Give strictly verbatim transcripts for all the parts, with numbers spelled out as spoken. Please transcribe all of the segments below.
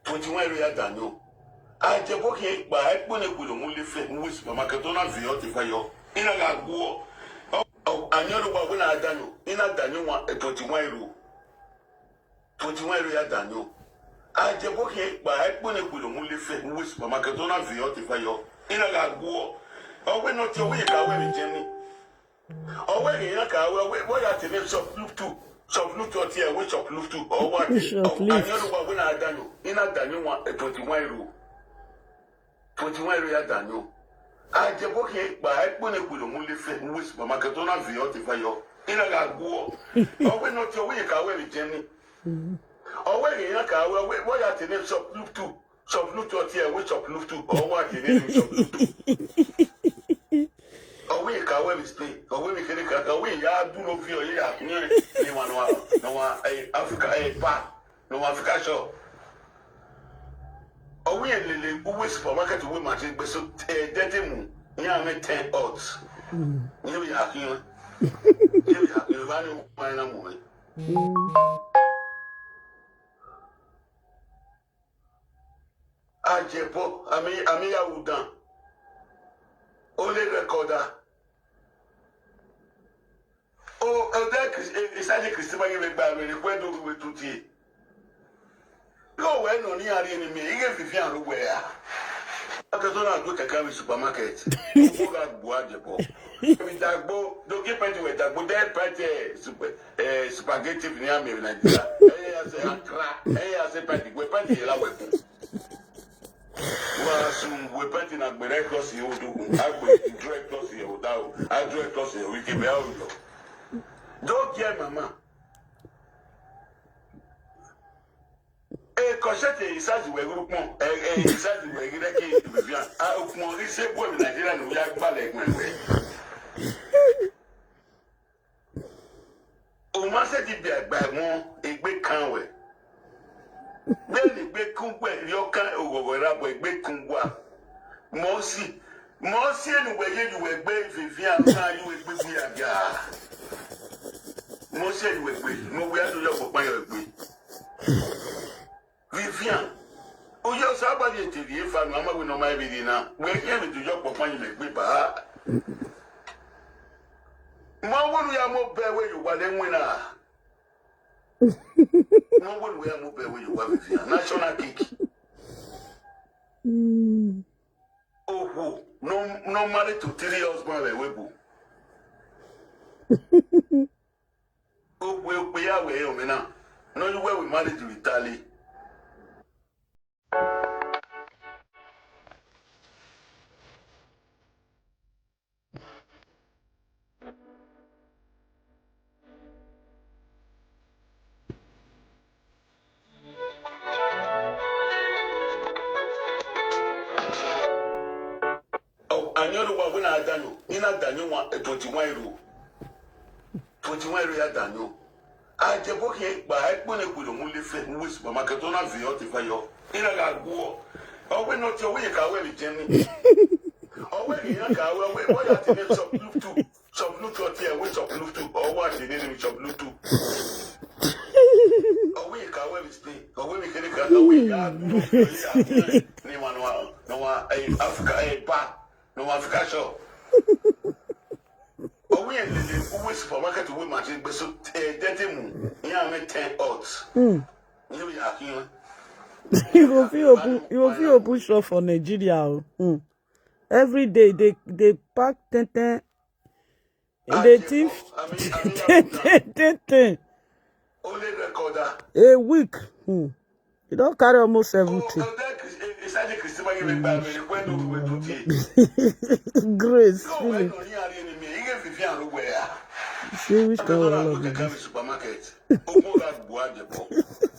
Twenty-one ero ya danyo. Ajebo ke pa ekpo ne kwido mu le fe mu supermarket ona vi o ti fa yo. Ina ga guo. Anyo do wa na danyo. Ina danyo wa twenty-one ero. Twenty-one ero ya danyo. Ajebo ke pa ekpo ne kwido mu le fe mu supermarket ona vi o ti fa yo. Ina ga guo. Owe no ti owe ka we mi jeni. Owe ke ya ka we we ya ti ne shop look to. Shop look to ti e we shop look to. Owe ti. Shop look. Anyo do wa na danyo. Ina danyo wa twenty-one ero. Twenty-one ero ya danyo. Ajebo ke pa ekpo ne kwido mu le fe mu supermarket ona vi o ti fa yo. Ina ga guo. Owe no ti owe ka we mi jeni. Owe ke ya ka we we ya ti ne shop look to. Shop look to ti e we shop look to. Owe ti ne shop look to. Owe ka we mi stay. Owe mi kere ka ka we ya du no fi o ya. Ni wa no wa no wa eh Africa eh pa. No wa Africa shop. Owe lele uwe supermarket uwe ma ti gbe so eh dete mu. Ni a me ten odds. Ni we ya ki. Ni we ya ki ba ni wa na mu. Ajebo ami ami ya udan. O le recorder. O o de Chris e sa je Chris ma ye gba re ni kwe do we tuti. Yo we no ni ari ni mi ige fifi an we ya. Aka so na go kaka mi supermarket. Ko ga gbo Ajebo. Mi dagbo do ke penti we dagbo de penti super eh spaghetti ni ami na dira. Eh ya se akra. Eh ya se penti we penti la we. Wa sun we penti na gbere cross yo do. Agbe dry cross yo da o. A dry cross yo we ke be out. Don't care mama. E kɔsɛte isazi wɛ guru kpɔn. E isazi wɛ gire ke Vivian. A kpɔn ise bɔ Nigeria no ya gbalɛ kpɔn wɛ. O ma se di bi agba mo egbe kan wɛ. Be ni gbe kun gbe yo kan ogogo ra bo egbe kun gwa. Mo si mo si enu wɛ ye du wɛ gbe Vivian na yu egbe bi aga. Mo si enu wɛ gbe mo wɛ adu yo ko pa yo egbe. Vivian, uyo saba ye te vie fa no ama we no ma ebiri na. We ye mi du yo po pa ni me gbe ba. Mo wo nu ya mo be we yo wa le nwe na. Mo wo nu ya mo be we yo wa Vivian. National cake. Oho, no no married to three husband we we bu. Okwe okwe ya we yo me na. No you we married to Italy. Anyo do wa na danyo. Ina danyo wa twenty-one ero. Twenty-one ero ya danyo. Ajebo ke pa ekpo ne kwido mu le fe mu supermarket ona vi o ti fa yo. Ina ga guo. Owe no ti owe ka we mi jeni. Owe ke ya ka we we ya ti ne shop look to. Shop look to ti e we shop look to. Owe ti ne mi shop look to. Owe ka we mi stay. Owe mi kere ka we ya. Ni wa no wa no wa eh Africa eh pa. No wa Africa shop. Owe lele uwe supermarket uwe ma ti gbe so eh dete mu. Ni a me ten odds. Ni we ya ki. You go fit open you go fit open shop for Nigeria o. Hmm. Every day they they pack ten ten. They thief ten ten ten ten. Only recorder. A week. Hmm. You don carry almost seventy. Grace, Philip. See which kind of wahala be this? Supermarket. Ogun ga gbo Ajebo.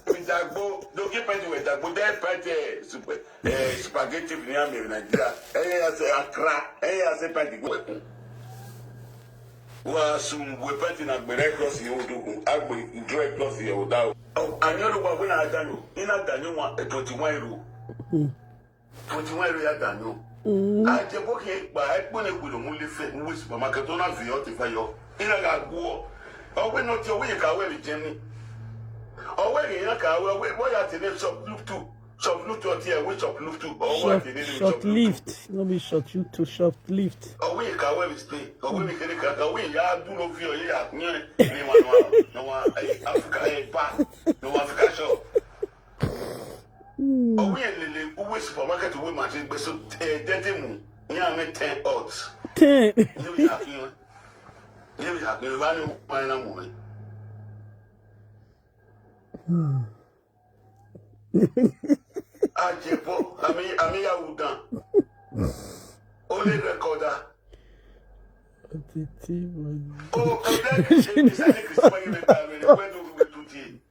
Mi dagbo, don't get plenty we dagbo. There plenty super eh spaghetti ni ami Nigeria. Eh ya se akra. Eh ya se plenty go. Wa sun we plenty na gbere cross yo do. Agbe dry cross yo da. Oh, anyo do wa we na danyo. Ina danyo wa twenty-one ero. Twenty-one ero ya danyo. Ajebo ke pa ekpo ne kwido mu le fe mu supermarket ona vi o ti fa yo. Ina ga guo. Owe no ti owe ka we mi jeni. Owe ke ya ka we we ya ti ne shop look to. Shop Lutu ọtí ẹ̀ wí Shop Lutu. Ọwọ́ àti nínú Shop Lutu. Short lived. No be short you to shop lived. Ọwọ́ ìkàwé mi stay. Ọwọ́ mi kéré kankan. Ọwọ́ ìyá dúró fi ọyẹ́ àkúnyẹ́. Ní wọn ní wọn ní wọn Africa ẹ̀ bá ní wọn Africa shop. Ọwọ́ yẹn lè lè uwe supermarket uwe machine gbèsè ẹ̀ dẹ́tẹ̀ mu ní àwọn ten odds. Ten. Ní ìyá kí wọn. Ní ìyá kí wọn bá ní wọn pa ẹ̀ náà mọ̀ ẹ́. Ajebo, ami ami ya udan. Only recorder. Titi money. Oh, oh, that is a mistake. Christmas give me time. When do we do tea?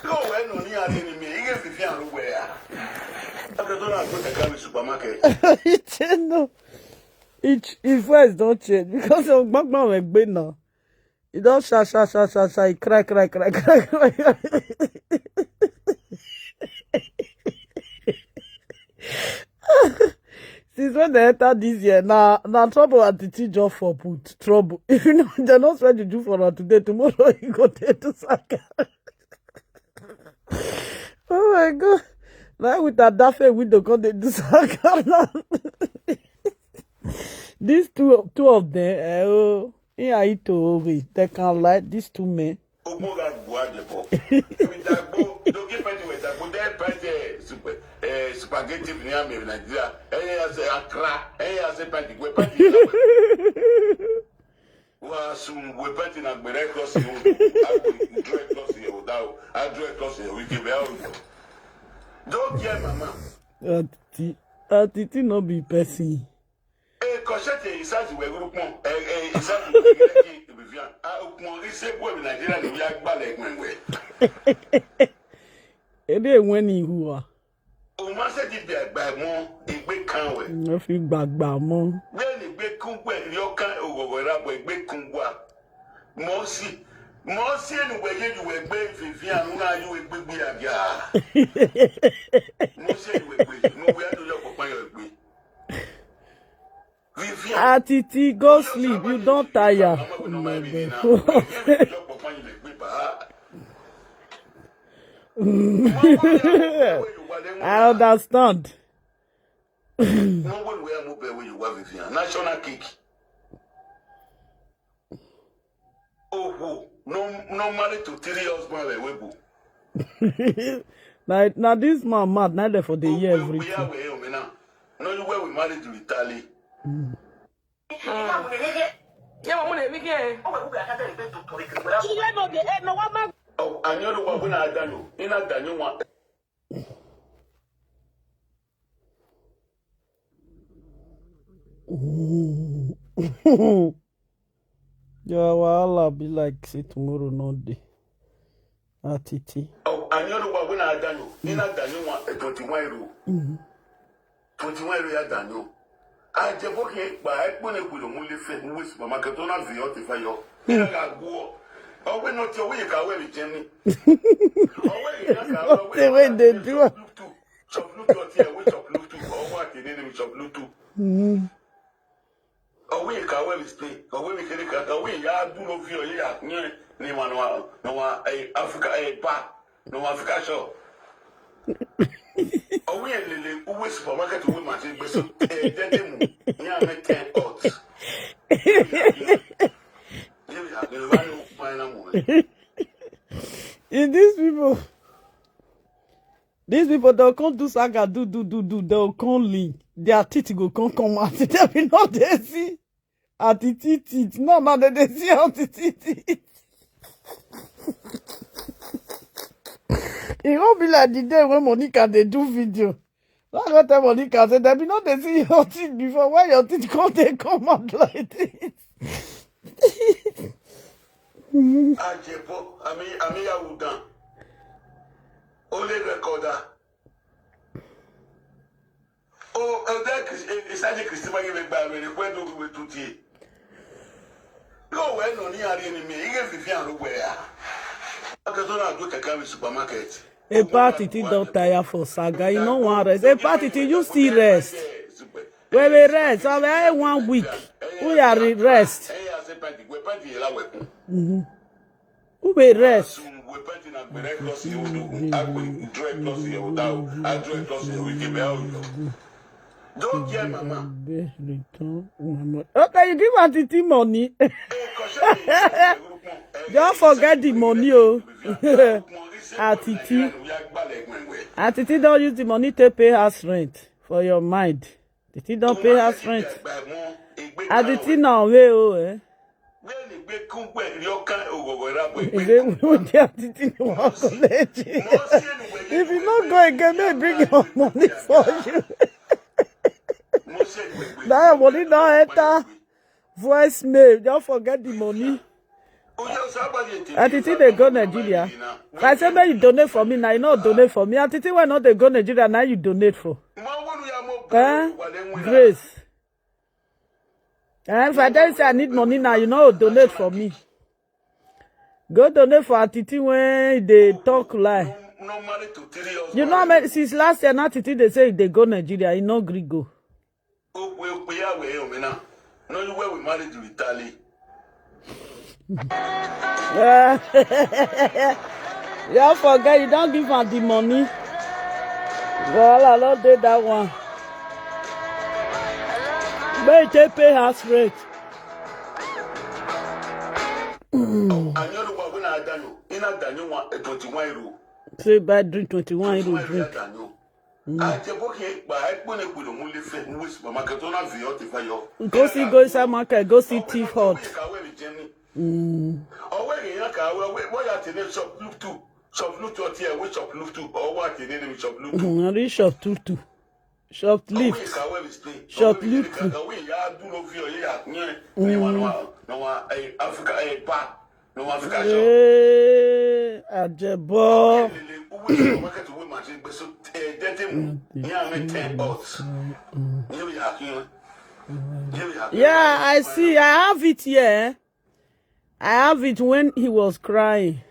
No, when no ni are ni me. He gave the fear where. After don't have to take out supermarket. No. Each his voice don't change because of gbangban we gbe now. E don sha sha sha sha sha, e cry cry cry cry cry. Since when they enter this year, na na trouble and titi just for put trouble. If you know they no spread juju for am today, tomorrow you go dey do saka. Oh my God! Now with that dafe window come dey do saka now. These two two of them, eh, oh, Iya Ito Ori, they can lie. These two men. Ogbó ra gbọ́ àjẹbọ. Ìdàgbò, ìdókè pẹ́ntì wẹ̀ ìdàgbò, dẹ́ pẹ́ntì ẹ̀ spaghetti ní àmì Nàìjíríà. Ẹ̀yẹ́ yà sẹ́ Accra, ẹ̀yẹ́ yà sẹ́ pẹ́ntì wẹ̀ pẹ́ntì ìlà wẹ̀. Wà á sùn wẹ̀ pẹ́ntì náà gbẹ̀rẹ̀ kọ́sì o. Àgbo ìdúró ẹ̀ kọ́sì ẹ̀ ò dá o. Àdúró ẹ̀ kọ́sì ẹ̀ wíkẹ́ bẹ́ẹ̀ ò yọ. Don't care, mama. Auntie, auntie no be person. Ekɔsɛte isazi wɛ gurukpɔn. Isazi wɛ gurukpɔn. Vivian. A okpɔn ise bɔ bi Nigeria ni ya gbalɛ gbɛngbɛ. Ebe when he who are. O ma se di bi agba mɔ egbe kan wɛ. No fi gbagba mɔ. Wɛ ni gbe kun gbɛ yɔ kan ogogo ra bɔ egbe kun gba. Mɔ si mɔ si enu wɛ ye ju wɛ gbe Vivian nu na ju wɛ gbe gbe aga. Mɔ si enu wɛ gbe nu wɛ anu yɔ kpɔkpɔ yɔ gbe. Atiti, go sleep. You don tire. I understand. National cake. Oh, no, no married to three husbands like Webo. Now, now this man mad. Now they for the year everything. No, you where we married to Italy. Mm. Oh, I know the one when I done you. In a done you one. Your wahala be like say tomorrow no dey. Atiti. Oh, I know the one when I done you. In a done you one, eh, twenty-one euro. Mm-hmm. Twenty-one euro ya done you. I just walk here, but I put a good on only fair, who is supermarket, don't have the hot if I yo. In a go. Oh, we not your way, you can wear with Jenny. Oh, wait, you can wear. What the way they do. Chop Lutu, chop Lutu, chop Lutu, or what they name chop Lutu. Mm-hmm. Ọwọ́ ìkàwé mi stay. Ọwọ́ mi kéré kankan. Ọwọ́ ìyá dúró fi ọyẹ́ yà ní wọn ní wọn Africa ẹ̀ bá ní wọn Africa shop. Ọwọ́ yẹn lele uwe supermarket uwe machine gbèsè ẹ̀ dẹ́dẹ́ mu ní àmì ten odds. Yẹ́n mi àgbẹ̀ wá ní wọ́n ẹ̀ náà mọ̀ ẹ́. If these people, these people, they'll come do saga, do, do, do, do, they'll come lean. Their teeth go come, come out. They will not dey see. At the teeth, teeth. No, no, they, they see out the teeth, teeth. It won't be like the day when Monica, they do video. I go tell Monica, say, they be not they see your teeth before. Why your teeth come, they come out like this? Ajebo, ami, ami ya udan. Only recorder. Oh, oh, that Chris, eh, is that the Christmas give it by me? Where do we do tea? No, where no ni are any me? He gave Vivian where. I can do not do Kakami supermarket. A party don tire for saga. You no wan rest. A party, you still rest. We will rest. I will one week. We are rest. Mm-hmm. We will rest. We painting and we red cross you do. I will draw cross you down. I draw cross you with the bell. Don't care, mama. Okay, you give Auntie T money. Don't forget the money, oh. Auntie T. Auntie T don't use the money to pay house rent for your mind. Auntie T don't pay house rent. Auntie T now, oh, eh? They would their Auntie T no wan collect you. If you no go again, make bring your money for you. That your money no enter voicemail. Don't forget the money. Auntie T dey go Nigeria. If I say make you donate for me now, you no donate for me. Auntie T wey no dey go Nigeria, now you donate for. Eh? Grace. Eh, if I tell you say I need money now, you no donate for me. Go donate for Auntie T wey dey talk lie. You know, man, since last year, now Auntie T dey say they go Nigeria, he no gree go. No, you where we married to Italy. You forget you don't give her the money. Well, I don't do that one. But they pay house rent. Oh, I know the one when I Daniel. In a Daniel one, a twenty-one year old. Say buy drink, twenty-one year old drink. Go see, go inside market, go see thief hot. Mm. Shop Lutu. Shop Lutu. Shop Lutu. Shop Lutu. Shop Lutu. Ajebo. Yeah, I see. I have it here. I have it when he was crying.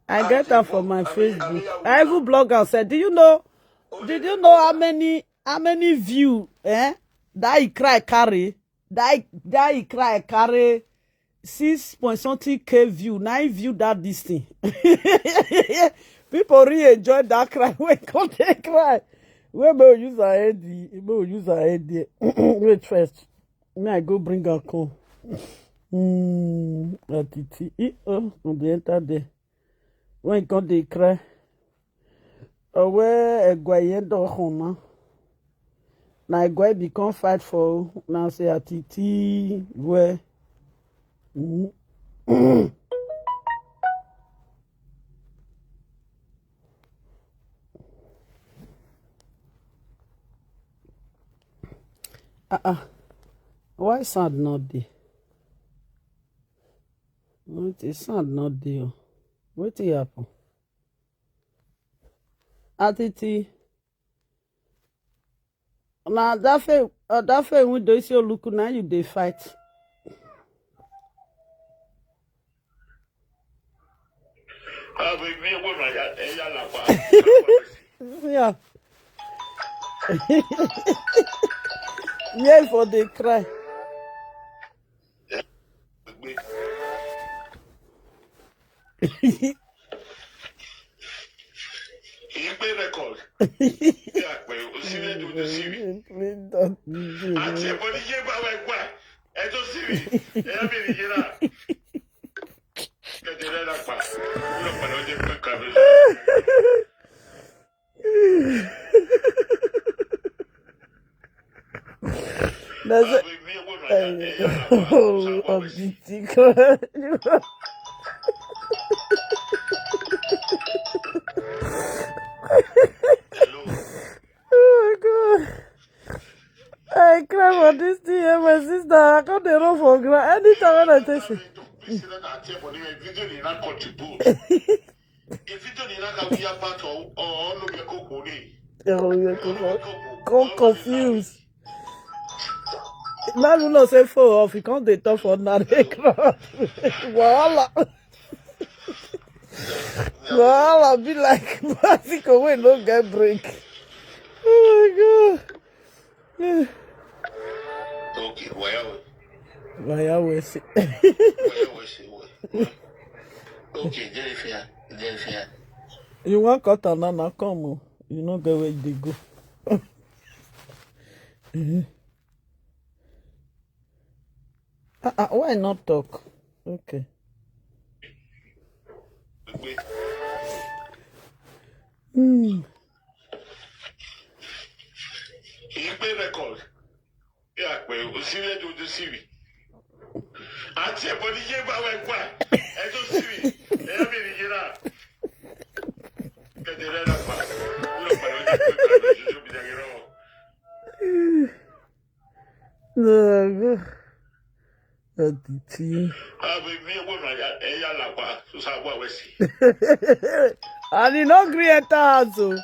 I get that for my Facebook. I even blog and said, do you know? Did you know how many how many view eh that he cry carry? That that he cry carry six point something K view. Now he view that this thing. People really enjoy that cry. When come they cry. Where may use our head? May use our head there. Wait first. Me I go bring her come. Hmm. Auntie T. Eh, oh, on the enter there. When come they cry. Owe egwa yendo hona. Na egwa become fight for now say Auntie T where. Mm. Ah ah. Why sound not there? What is sound not there? What happen? Auntie T. Na that fe uh, that fe window is your look now you dey fight. Yeah. Yeah, for the cry. Ìgbé record. Bí àpẹ òsínlẹ̀ tó tó sí mi. Àti ẹ̀fọ́ ní yé bá wa ẹ̀gbọ́n ẹ̀ tó sí mi. Ẹ̀yà mi nìyẹn náà. Kẹ̀tẹ̀ rẹ̀ lápá. Ó lọ padà ó jẹ́ pé kàwé. That's it. Oh, of the ticket. Oh my God. I cry for this thing, eh, my sister. I can't dey roll for ground. Anytime when I take it. Come confuse. Now you know say four off. You can't dey talk for another. Wahala. Wahala be like bicycle wey no get brake. Oh my God. Okay, well. Waya wesi. Well, well, well. Okay, Jennifer, Jennifer. You wan cut am now, now come o. You no get where you dey go. Mhm. Ah, ah, why not talk? Okay. Hmm. Ìgbé record. Yà pé o sí lẹ́jọ́ ojú sí mi. Àti ẹ̀bọ̀n ní yé bá wẹ̀ gbà. Ẹjọ́ sí mi. Ẹ̀yà mi nìyí náà. Kẹ̀dẹ̀ rẹ̀ náà pa. Wúlò pẹ̀lú ọjọ́ pé kàdé ṣoṣo mi dẹ̀ rọ̀. Lọ́gọ́. Àtìtì. Àbí mi ò wọ̀nà ẹ̀yà làpá. Sọ́sà wà wẹ̀ sí. And e no gree enter house o.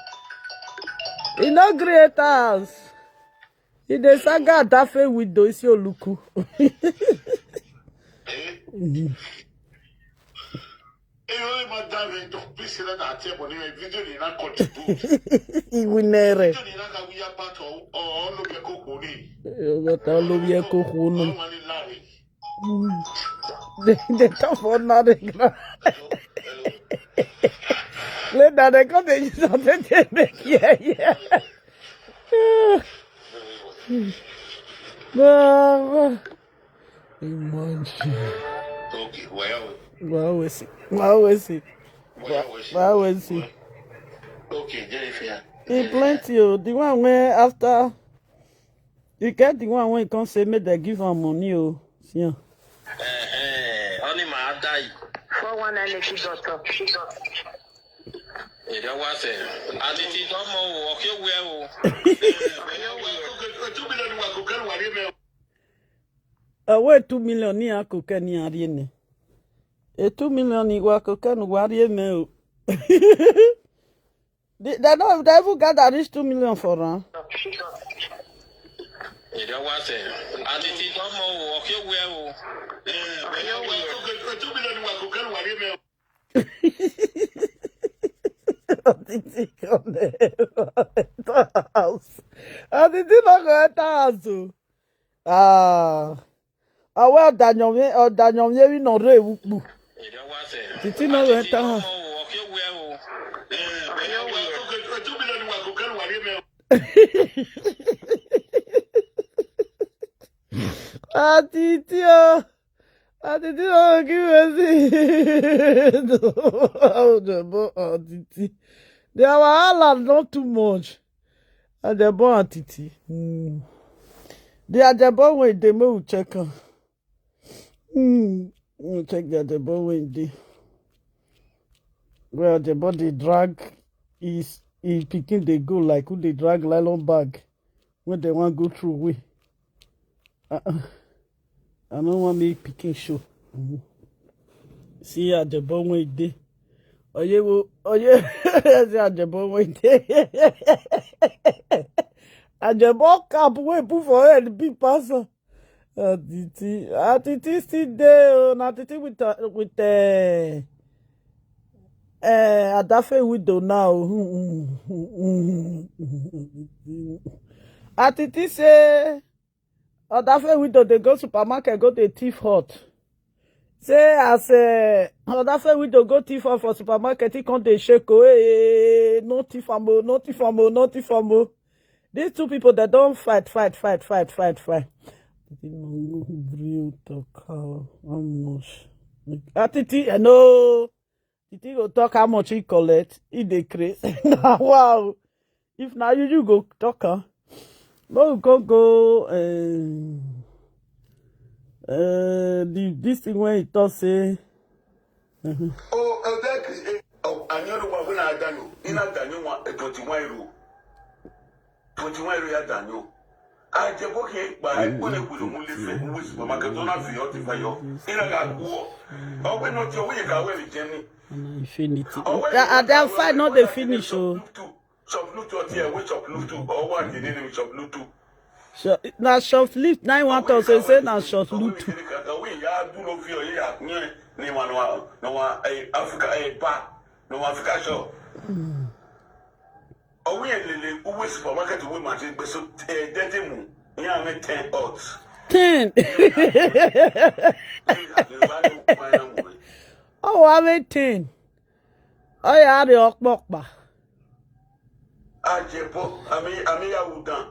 E no gree enter house. E dey saga Adafe window, isi oluku. Eyo ma da mi to pisi na na tie mo ni video ni na contribute. Iwu nere. Video ni na ka we are part of all of your company. Yogata olobi eko kunu. Money lie. They, they talk for nothing. Later they come, they use something they make, yeah, yeah. Baba. Imagine. Okay, well, Wa wesi. Wa wesi. well, Wa wesi. Okay, Jennifer. E plenty o. The one wey after, you get the one wey come say make dem give am money o. See am. Eh, eh, oni ma dai. Four one nine Lekki doctor. Ida wase. Aditi domo o, oke we o. Two million wa ko kan wa re me. Awe two million ni akokeni ariene. E two million ni wa kokenu wa ariene o. They, they don't, they even gather reach two million for am. Ida wase. Aditi domo o, oke we o. Two million wa ko kan wa re me. Aditi come there. House. Aditi no go enter house o. Ah. Awe ọdanyọmye, ọdanyọmye wi nọ re wukpu. Ida wase. Titi no go enter house. Oke we o. Two million wa ko kan wa re me. Aditi o. Aditi no go give us. Oh, the boy, Aditi. The wahala not too much. Adebo and Titi. Hmm. The Adebo wey dey, make we check am. Hmm. Make we check the Adebo wey dey. Where Adebo dey drag his, his pikin dey go like who dey drag nylon bag when they wan go through way. Uh-uh. I no wan make pikin show. Mhm. See Adebo wey dey. Oye wo, oye, see Adebo wey dey. Adebo cap wey put for head big pass am. Aditi, Aditi still dey o. Na Titi with, uh, with, uh, uh, Adafe widow now. Aditi say Adafe widow dey go supermarket go dey thief hot. Say as, uh, Adafe widow go thief hot for supermarket, he come dey shake o. Hey, no thief am o, no thief am o, no thief am o. These two people, they don fight, fight, fight, fight, fight, fight. Titi no gree talk how, how much. Atiti, I know. Titi go talk how much he collect. He dey craze. Na wow. If na you, you go talk am. Make we go go, um, uh, the, this thing wey he talk say. Mhm. Oh, uh, that is, uh, oh, I know the one when I done you. In a done you one, uh, twenty-one euro. Twenty-one euro ya done you. I just go here, but I put a good on the face, who is supermarket, don't have to your thing for you. In a got war. Oh, we not your way, I wear the Jenny. And infinity. Yeah, and that fight not the finish o. Chop Lutu, here, we chop Lutu. Oh, what the name chop Lutu. So, na shoplift, na one talk say, say na shoplift. We ya do no fear, yeah, yeah. Ni one, one, no one, eh, Africa, eh, ba, no one Africa show. Oh, we lele, who is supermarket, we imagine, but so, eh, dentimu, yeah, me ten odds. Ten. Oh, everything. Oh, yeah, the okpokpa. Ajepo, ami ami ya udan.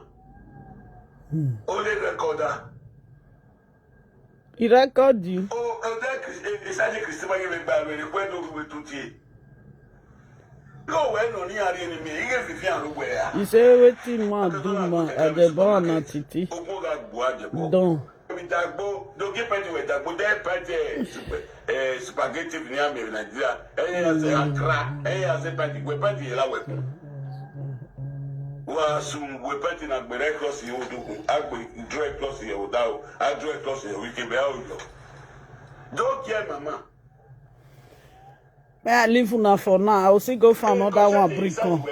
Only recorder. He record you. Oh, oh, that Chris, eh, is that the Christmas you make by me? When do we do tea? No, when no ni ari ni me. You get fifty and where? He say wetin man do man. Ajebo na titi. Ogun ga gbo Ajepo. Don. Dagbo, don't get plenty with Dagbo. Then plenty, eh, spaghetti near me in Nigeria. Eh, I say Accra. Eh, I say plenty. We plenty la we. Wa sum we plenty na gbere cross you do. Agbe draw cross you down. I draw cross you. We can be out. Don't care, mama. May I leave una for now? I will still go for another one. Bring come.